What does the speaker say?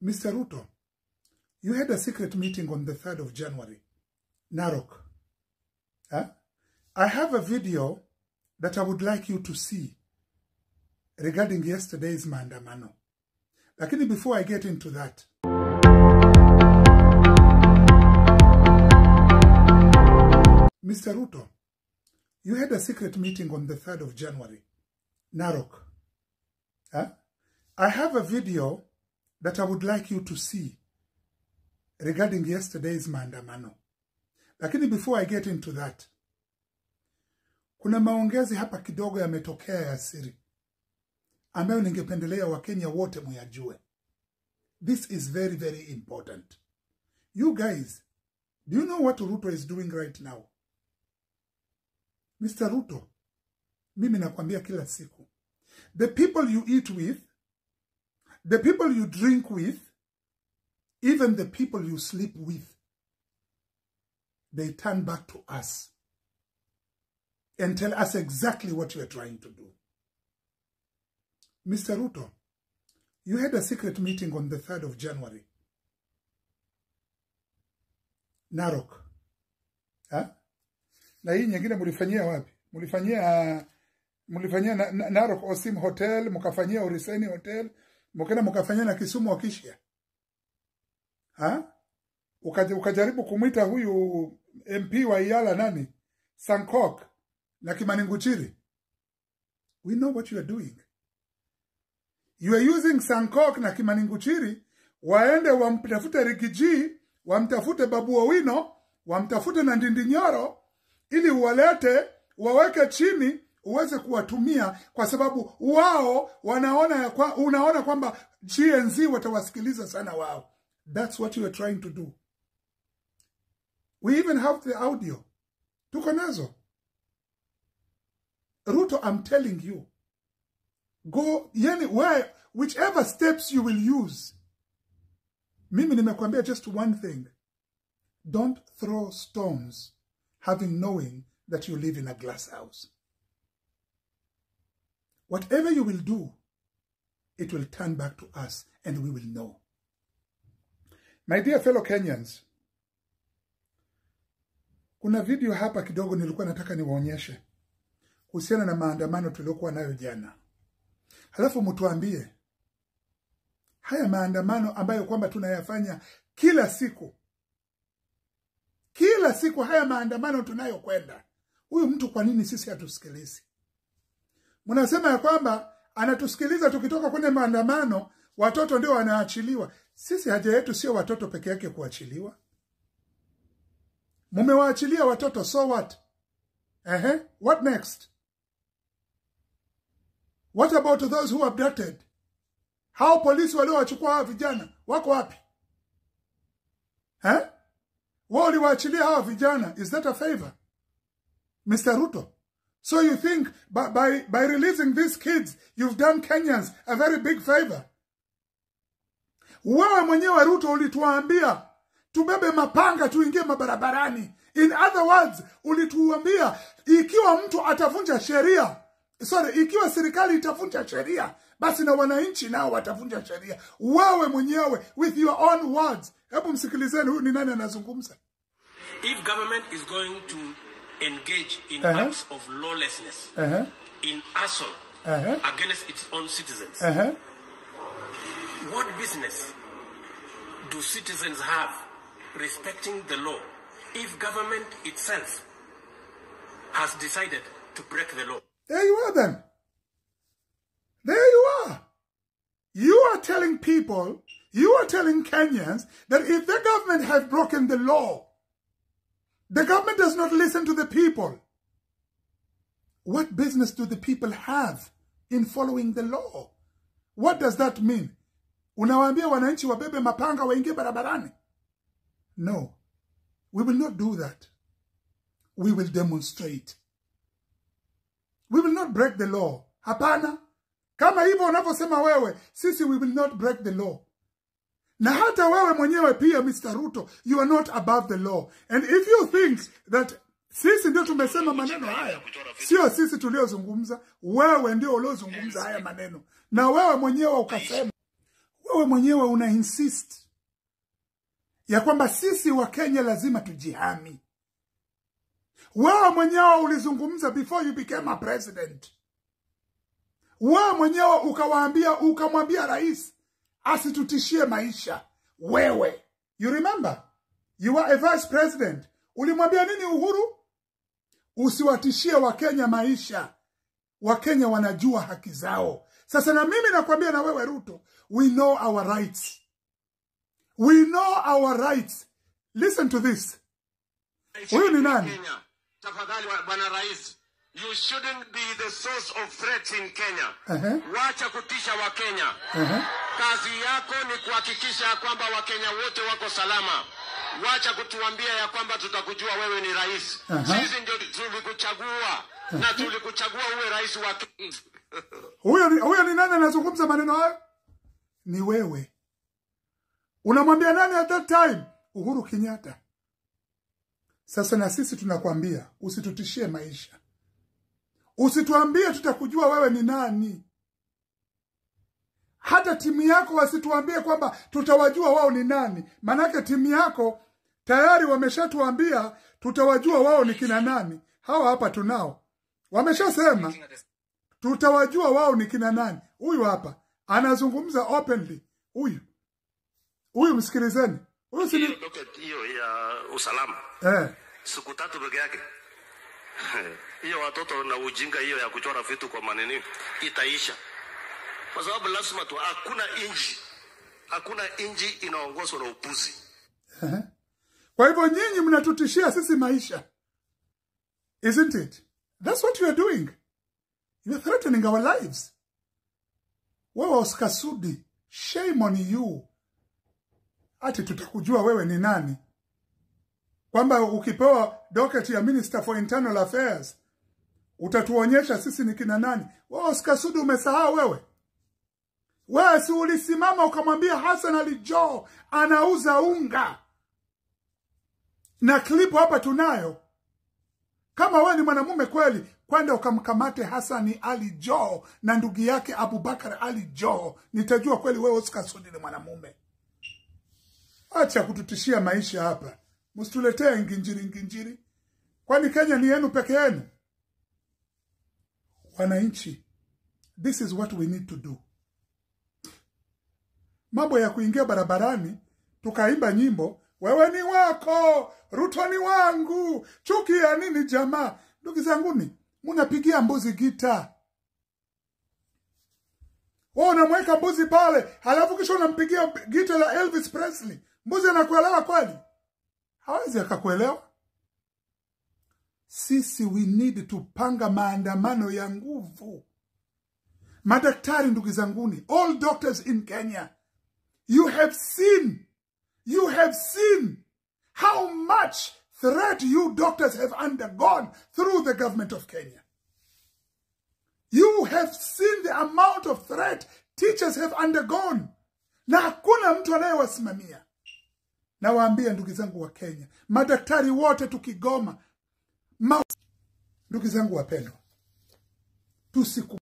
Mr. Ruto, you had a secret meeting on the 3rd of January, Narok. Huh? I have a video that I would like you to see regarding yesterday's maandamano. Lakini before I get into that, Mr. Ruto, you had a secret meeting on the 3rd of January, Narok. Huh? I have a video that I would like you to see regarding yesterday's maandamano. Lakini before I get into that, kuna maongezi hapa kidogo yametokea ya siri ambayo ningependelea Wakenya wote muyajue. This is very, very important. You guys, do you know what Ruto is doing right now? Mr. Ruto, mimi nakwambia kila siku, the people you eat with, the people you drink with, even the people you sleep with, they turn back to us and tell us exactly what you are trying to do. Mr. Ruto, you had a secret meeting on the 3rd of January, Narok. Ha? Na hii nyingine mulifanyia wapi? Mulifanyia Narok Osim Hotel, mukafanyia Oriseni Hotel, mukena mukafanyia na Kisumu Wakishia. Ha? Ukajaribu kumwita huyu MP wa Iyala nani? Sankok na Kimani Ngunjiri. We know what you are doing. You are using Sankok na Kimani Ngunjiri waende wamtafute Riggy G, wamtafute Babu Owino, wamtafute na Ndindi Nyoro ili uwalete, waweke chini uweze kuwatumia, kwa sababu wao wanaona unaona kwamba GNZ watawasikiliza sana wao. That's what you are trying to do. We even have the audio. Tuko nazo. Ruto, I'm telling you, go yani where, whichever steps you will use. Mimi nimekuambia just one thing. Don't throw stones having knowing that you live in a glass house. Whatever you will do, it will turn back to us and we will know. My dear fellow Kenyans, kuna video hapa kidogo nilikuwa nataka niwaonyeshe kuhusiana na maandamano tuliokuwa nayo jana. Halafu mtuambie haya maandamano ambayo kwamba tunayafanya kila siku. Kila siku haya maandamano tunayokwenda. Huyu mtu kwa nini sisi hatusikilizi? Mnasema ya kwamba anatusikiliza tukitoka kwenye maandamano, watoto ndio wanaachiliwa. Sisi haja yetu sio watoto peke yake kuachiliwa. Mumewaachilia watoto, so what? What next? What about those who abducted? Hao polisi waliowachukua hawa vijana wako wapi? Wao waliwaachilia hawa vijana. Is that a favor, Mr. Ruto? So you think by releasing these kids, you've done Kenyans a very big favor? Wewe mwenyewe Ruto ulituambia tubebe mapanga tuingie mabarabarani. In other words, ulituambia ikiwa mtu atavunja sheria, sorry, ikiwa serikali itavunja sheria, basi na wananchi nao watavunja sheria. Wewe mwenyewe with your own words. Hebu msikilizeni huyu ni nani anazungumza. If government is going to engage in acts of lawlessness, in assault against its own citizens, what business do citizens have respecting the law if government itself has decided to break the law? There you are then. There you are. You are telling people, you are telling Kenyans that if the government has broken the law, the government does not listen to the people. What business do the people have in following the law? What does that mean? Unawaambia wananchi wabebe mapanga waingie barabarani? No, we will not do that. We will demonstrate. We will not break the law. Hapana. Kama hivyo unavyosema wewe, sisi we will not break the law. Na hata wewe mwenyewe pia, Mr. Ruto, you are not above the law. And if you think that sisi ndio tumesema maneno haya, sio sisi tuliozungumza, wewe ndio uliozungumza haya maneno. Na wewe mwenyewe ukasema, Wewe mwenyewe una insist ya kwamba sisi wa Kenya lazima tujihami. Wewe mwenyewe ulizungumza before you became a president. Wewe mwenyewe ukawaambia, ukamwambia rais asitutishie maisha. Wewe, you remember, you were a vice president. Ulimwambia nini Uhuru? Usiwatishie Wakenya maisha. Wakenya wanajua haki zao. Sasa na mimi nakwambia na wewe Ruto, we know our rights. We know our rights. Listen to this. Huyu ni nani? Kenya. Tafadhali Bwana Rais, you shouldn't be the source of threats in Kenya. Wacha kutisha Wakenya. Kazi yako ni kuhakikisha kwamba Wakenya wote wako salama. Wacha kutuambia ya kwamba tutakujua wewe ni rais. Sisi ndio tulikuchagua na tulikuchagua uwe rais wa Kenya. Huyo ni nani anazungumza maneno hayo? Ni wewe. Unamwambia nani at that time? Uhuru Kenyatta. Sasa na sisi tunakwambia usitutishie maisha. Usituambie tutakujua wewe ni nani. Hata timu yako wasituambie kwamba tutawajua wao ni nani. Manake timu yako tayari wameshatuambia tutawajua wao ni kina nani. Hawa hapa tunao. Wameshasema tutawajua wao ni kina nani. Huyu hapa anazungumza openly. Huyu. Huyu msikilizeni. Huyu si hiyo ya usalama. Siku 3 peke yake. Hiyo watoto na ujinga hiyo ya kuchora vitu kwa maneno itaisha. Kwa sababu lazima tu, hakuna inji inaongozwa na upuzi. Kwa hivyo nyinyi mnatutishia sisi maisha. Isn't it? That's what you are doing. You are threatening our lives. Wewe Oscar Sudi, shame on you. Ati tutakujua wewe ni nani. Kwamba ukipewa docket ya Minister for Internal Affairs, utatuonyesha sisi ni kina nani. Wewe Oscar Sudi umesahau wewe. Wewe si ulisimama ukamwambia Hassan Ali Joho anauza unga. Na clip hapa tunayo. Kama wewe ni mwanamume kweli, kwenda ukamkamate Hassan Ali Joho na ndugu yake Abubakar Ali Joho, nitajua kweli wewe Oscar Sudi ni mwanamume. Acha kututishia maisha hapa. Msituletee nginjiri nginjiri. Kwani Kenya ni yenu peke yenu? Wananchi, this is what we need to do. Mambo ya kuingia barabarani, tukaimba nyimbo, wewe ni wako, Ruto ni wangu, chuki ya nini jamaa? Ndugu zanguni, mnapigia mbuzi gita. Wewe unamweka mbuzi pale, halafu kisha unampigia gita la Elvis Presley. Mbuzi anakuelewa kweli? Hawezi akakuelewa. Sisi we need to panga maandamano ya nguvu. Madaktari ndugu zanguni, all doctors in Kenya, you have seen how much threat you doctors have undergone through the government of Kenya. You have seen the amount of threat teachers have undergone. Na hakuna mtu anayewasimamia. Na waambie ndugu zangu wa Kenya, madaktari wote tukigoma, ndugu zangu wapendwa, tusiku